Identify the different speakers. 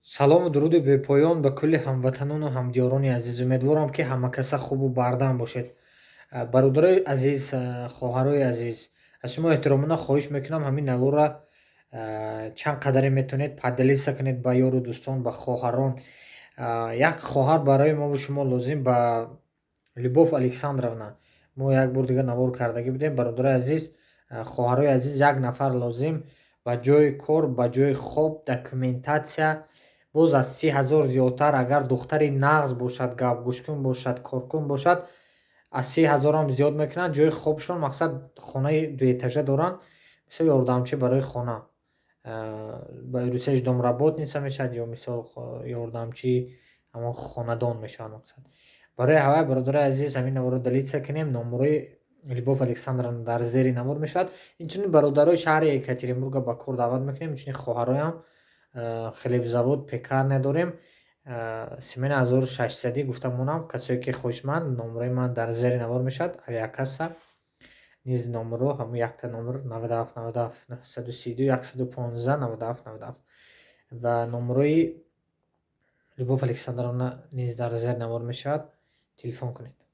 Speaker 1: Салому дуруди бепоён ба кулли ҳамватанону ҳамдиёрони азиз. Умедворам, ки ҳамакаса хубу бардам бошед. Бародарои азиз, хоҳарои азиз, аз шумо эҳтиромона хоҳиш мекунам, ҳамин наворро чанд қадаре метавонед, поделиться кунед ба ёру дӯстон, ба хоҳарон. Як хоҳар барои мову шумо лозим, ба Любовь Александровна. Мо як бор дигар навор кардагӣ будем. Бародарои азиз, хоҳарои азиз, як нафар лозим ба ҷои кор, ба ҷои хоб, документация боз аз 30 000 зиёдтар. Агар духтари нағз бошад, гапгӯшкун бошад, коркун бошад, аз 30 000-ам зиёд мекунанд. Ҷои хобшон, мақсад, хонаи дуэтажа доранд. Мисол, ёрдамчӣ барои хона, ба русияш домработница мешавад ё, мисол, ёрдамчии ҳамон хонадон мешавад. Мақсад, барои ҳавай, бародарои азиз, ҳамин наворро делиться кунем. Номерои Любовь Александровна дар зери навор мешавад. Инчунин бародарои шаҳри Екатеринбурга ба кор даъват мекунем. Инчунин хоҳароям. Хлебзавод, пекарня дорем, смена 1600-ӣ гуфта монам. Касое ки хоҳишманд, номерои ман дар зери навор мешавад. Авиакасса низ номерро ҳамун якта номер: 97 97 932 115 97 97. Ва номерои Любовь Александровна низ дар зери навор мешавад, телефон кунед.